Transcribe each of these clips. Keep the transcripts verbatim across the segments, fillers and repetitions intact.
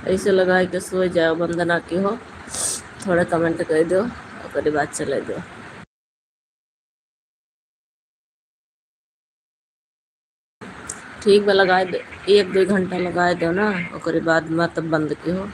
ऐसे लगाए के सोए जाओ, बंद ना किहो, थोड़ा comment कर दो, ओकरे बाद चले दो। ठीक बा, लगाए दो, एक दो घंटा लगाए दो ना, ओकरे बाद में तब बंद किहो।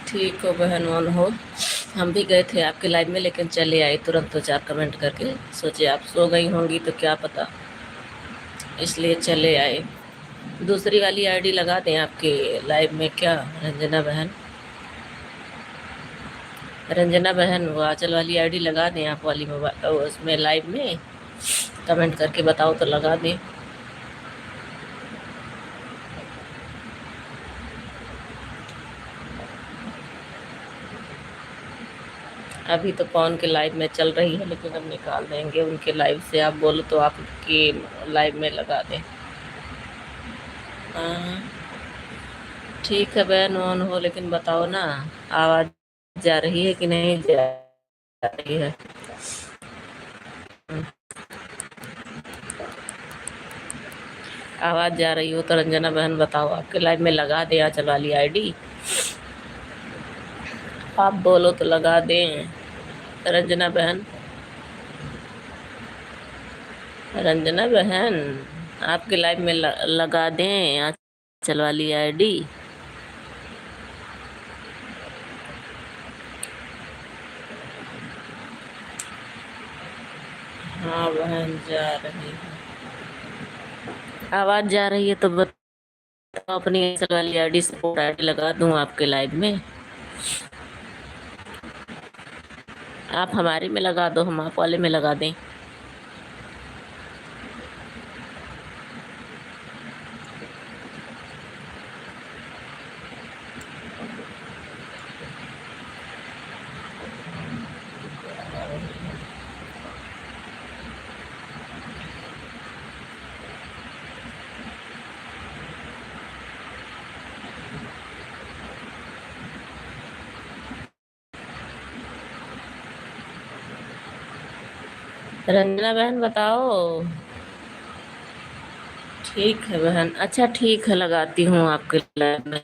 ठीक हो बहन, on हो। हम भी गए थे आपके live में, लेकिन चले आए तुरंत दो चार comment करके। सोचे आप सो गई होंगी तो क्या पता, इसलिए चले आए। दूसरी वाली ID लगा दें आपके live में क्या, रंजना बहन? रंजना बहन, वो आंचल वाली ID लगा दें आप वाली मोबाइल, उसमें live में। Comment करके बताओ तो लगा दें। अभी तो पवन के live में चल रही है, लेकिन हम निकाल देंगे उनके live से। आप बोलो तो आपके live में लगा दें। हाँ, ठीक है बहन, on हो, लेकिन बताओ ना, आवाज जा रही है कि नहीं जा रही है? आवाज जा रही हो तो रंजना बहन बताओ, आपके live में लगा दें आंचल वाली ID? आप बोलो तो लगा दें रंजना बहन। रंजना बहन, आपके live में ल-, लगा दें आंचल वाली ID? हाँ बहन, जा रही है। आवाज जा रही है तो बताओ, अपनी आंचल वाली ID, support ID लगा दूँ आपके live में? आप हमारे में लगा दो, हम आप वाले में लगा दें। रंजना बहन बताओ। ठीक है बहन, अच्छा ठीक है, लगाती हूँ आपके live में।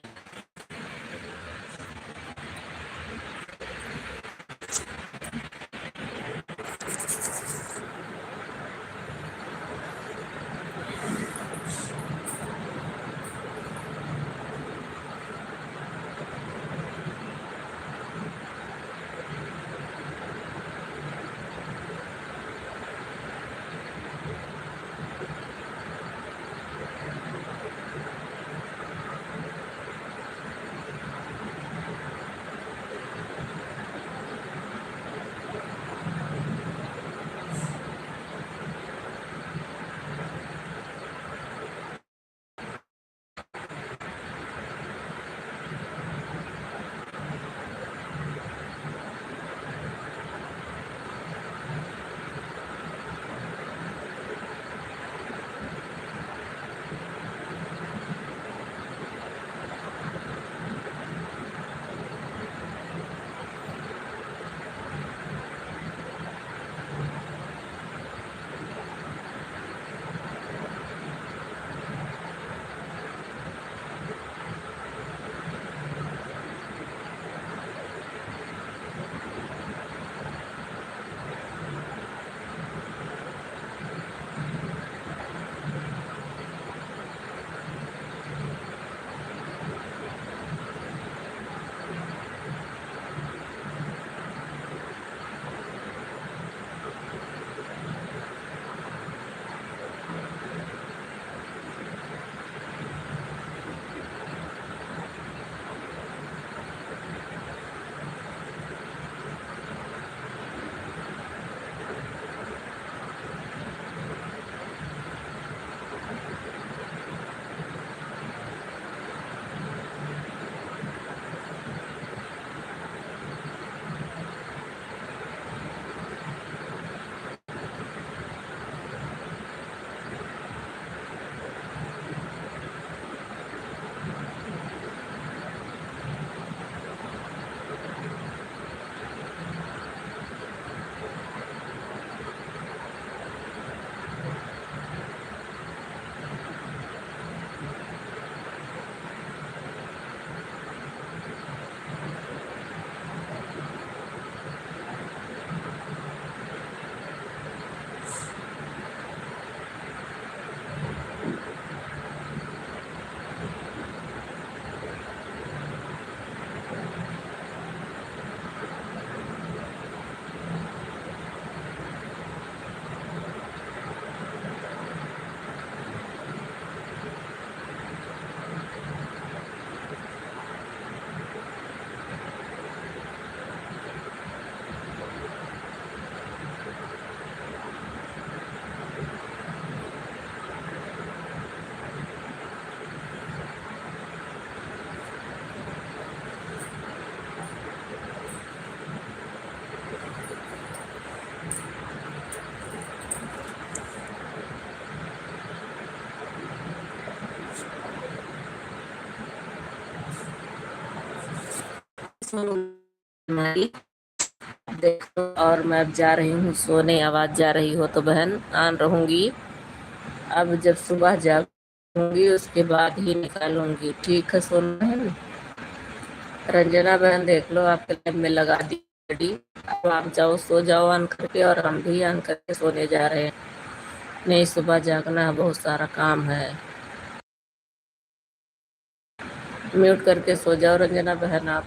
हमारी। देखो, और मैं अब जा रही हूँ सोने। आवाज जा रही हो तो बहन, on रहूंगी। अब जब सुबह जागूंगी, उसके बाद ही निकालूंगी। ठीक है सोना बहन। रंजना बहन, देख लो, आपके live में लगा दी घड़ी। अब आप जाओ, सो जाओ on करके, और हम भी on करके सोने जा रहे हैं। नहीं, सुबह जागना है, बहुत सारा काम है। Mute करके सो जाओ रंजना बहन आप।